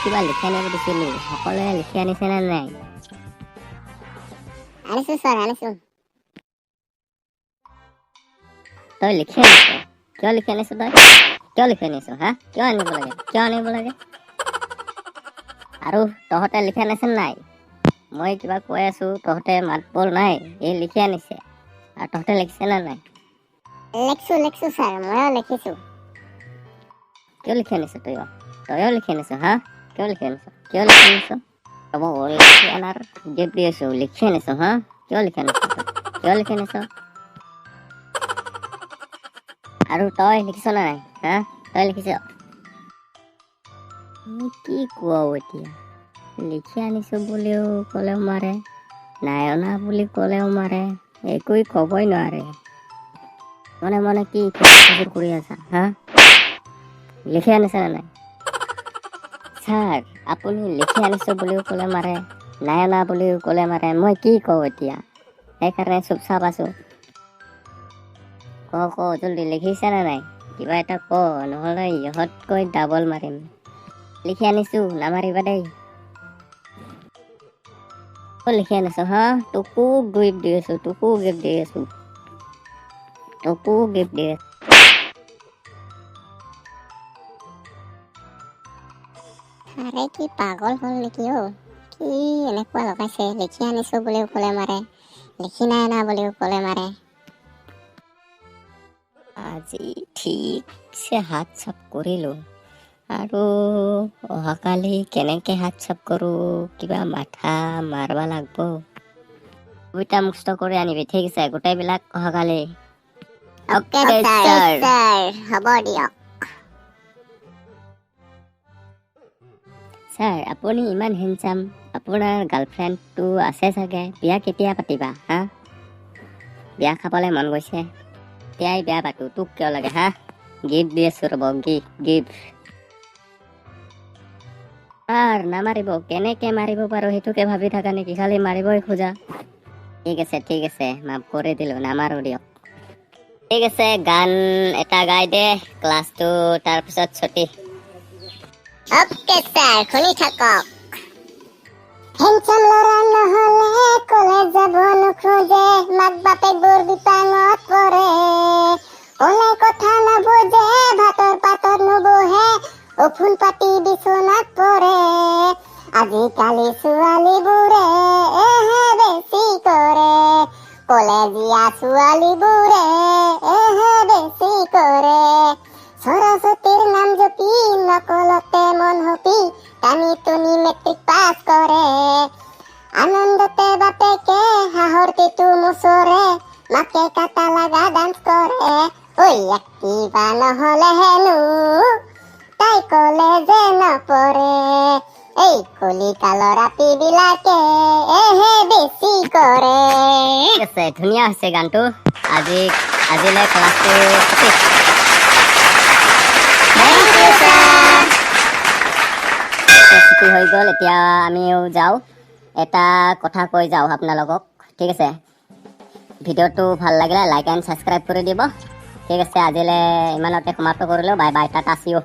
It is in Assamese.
কিবা লিখি আনিব দিছিলোঁ, সকলোৱে লিখি আনিছেনে নাই? আনিছো ছাৰ, আনিছো। তই লিখি আনিছ? কিয় লিখি আনিছ তই? কিয় লিখি আনিছ? হা, কিয় আনিব লাগে? কিয় আনিব লাগে? আৰু তহঁতে লিখি আনিছে নাই? মই কিবা কৈ আছো, তহঁতে মাত বোল নাই। এই লিখি আনিছে, আৰু তহঁতে লিখিছে নে নাই? লিখিছো, লিখিছো ছাৰ, ময়ো লিখিছো। কিয় লিখি আনিছ তইও? তইও লিখি আনিছ? হা, কিয় লিখি আনিছ? কিয় লিখি আনিছ? হ'ব, লিখি আনাৰ গিফ্ট দি আছো। লিখি আনিছ? হা, কিয় লিখি আনিছ? কিয় লিখি আনিছ? আৰু তই লিখিছ নে নাই? হা, তই লিখিছ? কি কোৱা এতিয়া? লিখি আনিছো বুলিও ক'লেও মাৰে, নাই অনা বুলি ক'লেও মাৰে, একোৱেই ক'বই নোৱাৰে। মনে মনে কি কৰি আছা? হা, লিখি আনিছা নে নাই? ছাৰ, আপুনি লিখি আনিছো বুলিও ক'লে মাৰে, নাই অনা বুলিও ক'লে মাৰে, মই কি কওঁ এতিয়া? সেইকাৰণে চুপচাপ আছো। ক ক, জলদি, লিখিছা নে নাই? কিবা এটা ক, নহ'লে ইহঁতকৈ ডাবল মাৰিম। লিখি আনিছো, নামাৰিবা দেই। লিখি আনিছো? হা, তোকো গিফ্ট দি আছো, তোকো গিফ্ট দি আছো, তোকো গিফ্ট দি আছো। আৰে, কি পাগল হ'ল নেকি অ'? কি এনেকুৱা লগাইছে? লিখি আনিছো বুলিও ক'লে মাৰে, লিখি নাই অনা বুলিও ক'লে মাৰে। আজি ঠিকছে হাত চাপ কৰিলোঁ, আৰু অহাকালি কেনেকৈ হাত চাপ কৰোঁ কিবা মাথা মাৰবা লাগব। কবিতা মুখস্থ কৰি আনিবি, ঠিক আছে? গোটেইবিলাক অহাকালি। অ'কে ছাৰ, হ'ব দিয়ক। ছাৰ, আপুনি ইমান হেণ্ডচাম, আপোনাৰ গাৰ্লফ্ৰেণ্ডটো আছে চাগে? বিয়া কেতিয়া পাতিবা? হা, বিয়া খাবলৈ মন গৈছে। এতিয়াই বিয়া পাতো, তোক কিয় লাগে? হা, গিফ্ট দি আছো, ৰ'ব, গিফ্ট গিফ্ট। ছাৰ, নামাৰিব। কেনেকে মাৰিব পাৰো সেইটোকে ভাবি থাকা নেকি? খালি মাৰিবই খোজা। ঠিক আছে, ঠিক আছে, মাফ কৰি দিলো, নামাৰো দিয়ক। ঠিক আছে, গান এটা গাই দে, ক্লাছটো তাৰপিছত ছুটি। অ'কে ছাৰ, শুনি থাকক। হেণ্ডচাম ল'ৰা নহ'লে কলেজ যাব নোখোজে, মাক বাপেক বোৰ বিপাঙত পৰে। ক'লে কথা নাবুজে, ভাতৰ পাতত নবহে, ওফোন পাতি বিচনাত পৰে। আজিকালি ছোৱালীবোৰে এহে বেছি কৰে, কলেজীয়া ছোৱালীবোৰে এহে বেছি কৰে। সৰস্বতীৰ নাম জপি নকলতে মন সপি টানি টুনি মেট্ৰিক পাছ কৰে। আনন্দতে বাপেকে হাঁহৰ টেটু মুচৰে, মাকে কাটা লগা ডান্স কৰে। ঐ, কিবা নহ'লে হেনো তাই কলেজে নপঢ়ে। এই কলিকালৰ ৰাতিবিলাকে এহে বেছি কৰে। ঠিক আছে, ধুনীয়া হৈছে গানটো। আজিলৈ ক্লাছটো ছুটি হৈ গ'ল, এতিয়া আমিও যাওঁ। এটা কথা কৈ যাওঁ আপোনালোকক, ঠিক আছে? ভিডিঅ'টো ভাল লাগিলে লাইক এণ্ড ছাবস্ক্ৰাইব কৰি দিব। ঠিক আছে, আজিলৈ ইমানতে সমাপ্ত কৰিলোঁ। Bye bye, tata, see you.